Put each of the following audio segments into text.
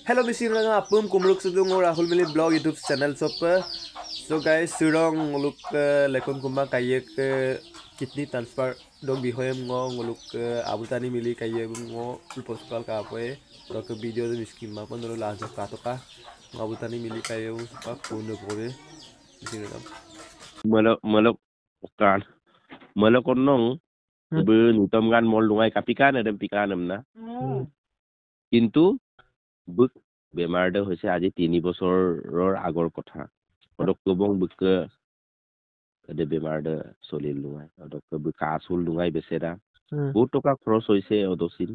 Hello Missing Apum Kumruk Sudung Rahul Mili blog YouTube channel sop. So guys surong nguluk lekon kuma kayek kidney transfer dog bihoyem ngo nguluk abutani mili kayek ngo ulposkal ka apoe rok video de miskin ma pon lo lajo ka to ka abutani mili kayek supa kono kore Missing Rangam malok malok kan malok nong be nutam gan mol lungai kapikan edem pikanem na কিন্তু book বেমাৰটো হৈছে আজি 3 বছৰৰ আগৰ কথা অদকবং book এদে বেমাৰটো চলিল লুঙাই অদক book আসুল লুঙাই বেচেৰা বহুত টকা খৰচ হৈছে অদচিন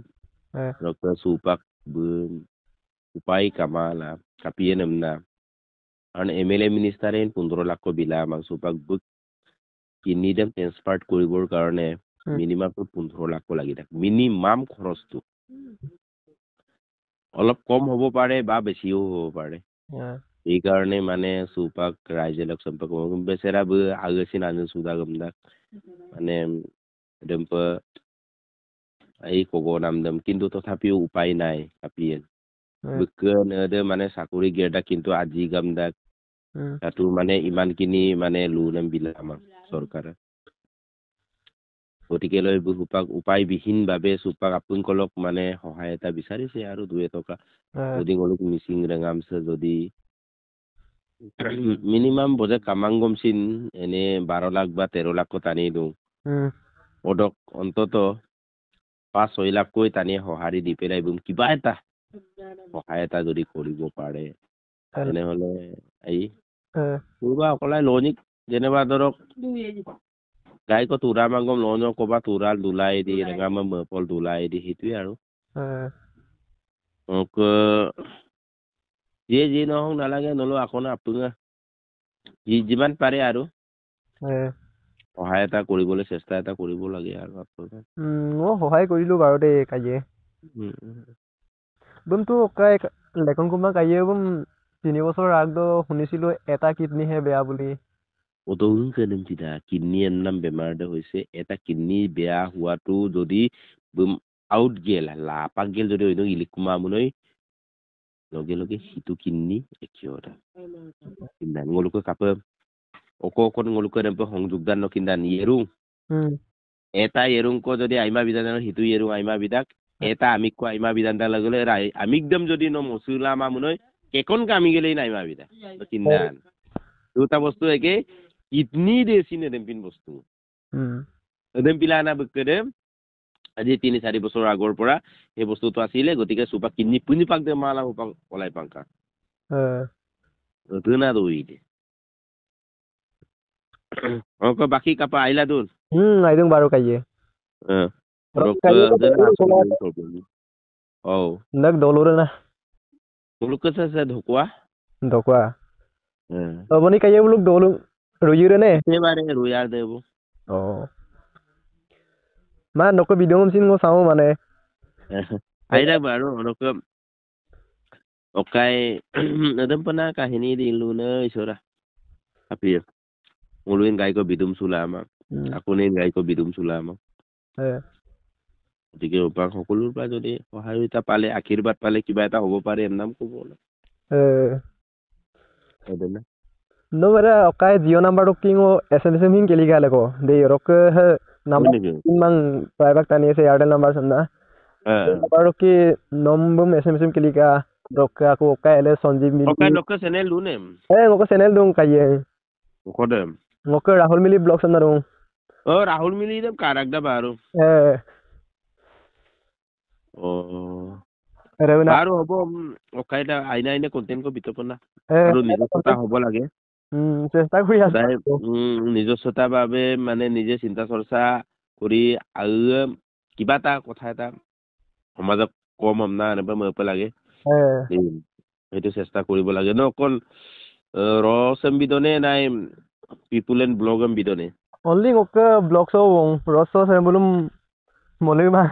ৰক সুপাক উপায় কামালা কাপিয়ে নমনা কাৰণ এমএলএ মিনিষ্টাৰে 15 লাখ বিলা আমাক সুপাক বুক কিডনি দেম ট্ৰান্সফাৰ কৰিবৰ কাৰণে মিনিমাম 15 লাখ লাগি থাকে মিনিমাম খৰচটো অলপ কম হ'ব পাৰে বা বেছিও হ'ব পাৰে এই কাৰণে মানে সুপাক ৰাইজে লগ সম্পৰ্ক বেচেৰা আগেচিন আনো সুদা গমদা মানে একদম এই কব নাম দম কিন্তু তথাপিও উপায় নাই কাপিয়ে মানে চাকৰি গেৰদা কিন্তু আজি গমদা তাতো মানে ইমানখিনি মানে লোন বিলা আমাক চৰকাৰে গতিকে লৈ সুপাক উপায়বিহীনভাৱে সুপাক আপোনালোক মানে সহায় এটা বিচাৰিছে আৰু দুই টকা যদি অলপ মিচিং ৰেঙামছে যদি মিনিমাম বজে কামাংগমচিন এনে 12 লাখ বা 13 লাখ টানি দিওঁ অদক অন্তত 5-6 লাখকৈ টানি সঁহাৰি দি পেলাই কিবা এটা সহায় এটা যদি কৰিব পাৰে তেনেহ'লে এই কোনোবা অকলাই লনিক যেনিবা ধৰক গাইক তোৰা মাংগম লন ক'ৰবাত তোৰাল দোলাই দি এনেকুৱা মফল দোলাই দি সেইটোৱে আৰু যিয়ে যি নহওক নালাগে নলওঁ আকৌ আপোনাৰ যি যিমান পাৰে আৰু সহায় এটা কৰিবলৈ চেষ্টা এটা কৰিব লাগে আৰু মই সহায় কৰিলো বাৰু দেই কাজিয়ে বুমটো কাই লেখন কুমাৰ কাজিয়ে বুম 3 বছৰ আগতো শুনিছিলো এটা কিডনীহে বেয়া বুলি কিডনী নাম বেমাৰটো হৈছে এটা কিডনী বেয়া হোৱাটো যদি আউট গেল লাপাক গেল যদি ইলিকুমা মুনৈ লগে লগে সিটো কিডনী একিয়টা ngoluko কাপে অক অকন ngoluko rempe সংযোগদান নকিন্দান ইয়েরু এটা ইয়েরুংক যদি আইমা বিদান সিটো ইয়েরু আইমা বিদাক এটা আমিক আইমা বিদান দা লাগলে আমিকদম যদি ন মসুলা মা মুনৈ কেকন কামি গেলেই নাইমা বিদা কিন্দান দুটা বস্তু একে কিডনি দেছি নে দেমপিন বস্তু দেমপিলা না বকৰে আজি 3-4 বছৰ আগৰ পৰা সেই বস্তুটো আছিলে গতিকে সুপা কিডনি পুনি পাক দে মালা সুপা ওলাই পাংকা দুনা দই দে অক বাকি কাপা আইলা দুন আইদুং বাৰু কাইয়ে অ নক দলৰে না মুলুক আছে ঢকুৱা ঢকুৱা অবনি কাইয়ে বুলুক দলু রুইরে নে এবারে রুইয়ার দেব ও মা নক ভিডিও সিন গো চাও মানে আইরা বাৰু নক ওকাই একদম পনা কাহিনী দিলু ন ইছৰা আপি মুলুইন গাইকো বিদুম চুলা আমাক আপুনি গাইকো বিদুম চুলা আমাক গতিকে উপাক সকলোৰ পৰা যদি সহায় এটা পালে আশীৰ্বাদ পালে কিবা এটা হ'ব পাৰে এম নাম ক'ব No mera okai Jio number king SMS hing keli gale ko de rok number mang private tani se Airtel number sanna number ki nombum SMS keli ka rok ako okai ele Sanjeev mili okai lok channel lu nem e ngoko channel dung kaiye ngoko dem ngoko Rahul mili blog sanna rung o Rahul mili dem karak da baru e o বাৰু হ'ব অকাই আইনা আইনা content কো বিতপনা আৰু নিজস্বতা হ'ব লাগে চেষ্টা কৰি আছো নিজস্বতা বাবে মানে নিজে চিন্তা চৰ্চা কৰি আৰু কিবা এটা কথা এটা সমাজক কম না এনেকুৱা মই লাগে সেইটো চেষ্টা কৰিব লাগে ন অকল ৰস এম বিদনে নাই পিপুল এণ্ড ব্লগ এম বিদনে অনলি ওকে ব্লগ সব রস সস বুলুম মলিমা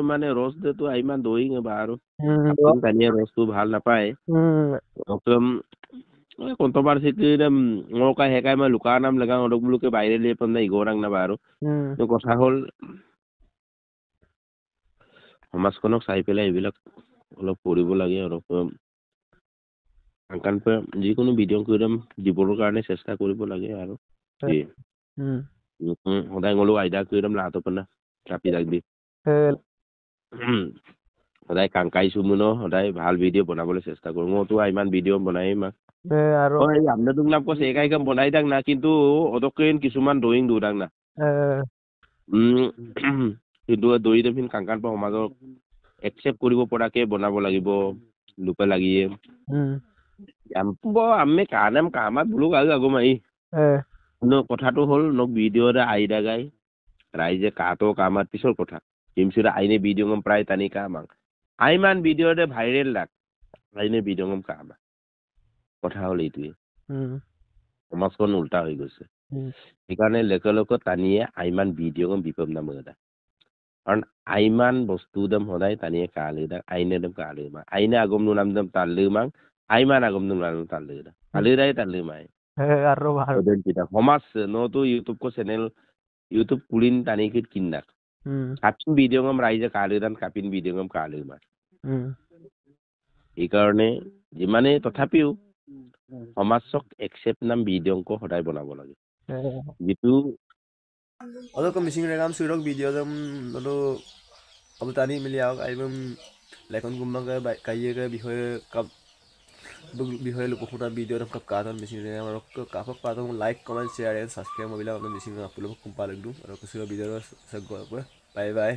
মানে ৰস দেতো ইমান দৈ বাৰু ৰসটো ভাল নাপায় কণ্ট্ৰভাৰ্চি হেকাই মই লুকা নাম লগাওঁ বোলোকে বাহিৰে লিয়ে পাম না ইগৰাং না বাৰু কথা হ'ল সমাজখনক চাই পেলাই এইবিলাক অলপ কৰিব লাগে আৰু যিকোনো ভিডিঅ' কৰি দিবৰ কাৰণে চেষ্টা কৰিব লাগে আৰু সদায় গ'লো আইদা কৰি লাহতপনা কাপি ৰাখবি সদায় কাংকাইছো ন, সদায় ভাল ভিডিঅ' বনাবলৈ চেষ্টা কৰোঁ। মইতো ইমান ভিডিঅ' বনাই বনাই থাক না, কিন্তু অদকেন কিছুমান ড্ৰয়িং দৌৰাক না, কিন্তু দৌৰি দেখিন কাংকান পৰা সমাজক একচেপ্ট কৰিব পৰাকে বনাব লাগিব। লোকে লাগিয়ে আমি কানাম কামাত বোলো আৰু আগম আহি কথাটো হ'ল নক ভিডিঅ'ৰে আইদা গাই ৰাইজে কাটো কামাত পিছৰ কথা হিমচিৰা আইনে ভিডিঅ' প্ৰায় টানি কামাং আইমান ভিডিঅ'ৰে ভাইৰেল লাগ আইনে ভিডিঅ' কামা। কথা হ'ল এইটোৱে, সমাজখন উল্টা হৈ গৈছে। সেইকাৰণে লেকে লেকে টানিয়ে আইমান ভিডিঅ' বিপদ নাম এটা, কাৰণ আইমান বস্তু দম সদায় টানিয়ে কালি আইনে দম কালি আইনে আগম নাম দম তাল্লি মাং আইমান আগম নাম তাল্লি তাল্লি তাল্লি মাই সমাজ নতো ইউটিউব কো চেনেল ইউটিউব কুলিন টানি কিন্নাক কাপিন ভিডিঅ' ৰাইজে কালি দান কাপিন ভিডিঅ' কালি মাৰ। সেইকাৰণে যিমানে তথাপিও সমাজক একচেপ্ট নাম ভিডিঅ' সদায় বনাব লাগে, যিটো অলপ মিচিং ৰেগাম চুৰক ভিডিঅ' যাম টানি মিলি আহক আহিব লেখন কুম্বাকে কাইয়ে বিষয়ে কাপ বিষয়ে লোকসুতা ভিডিঅ' কাপ কাটন মিচিং ৰেগাম আৰু কাপক কাটন like comment share and subscribe মবিলাক আপোনাৰ মিচিং আপোনালোকক কোম্পা লাগলো আৰু কিছু ভিডিঅ' বাই বাই।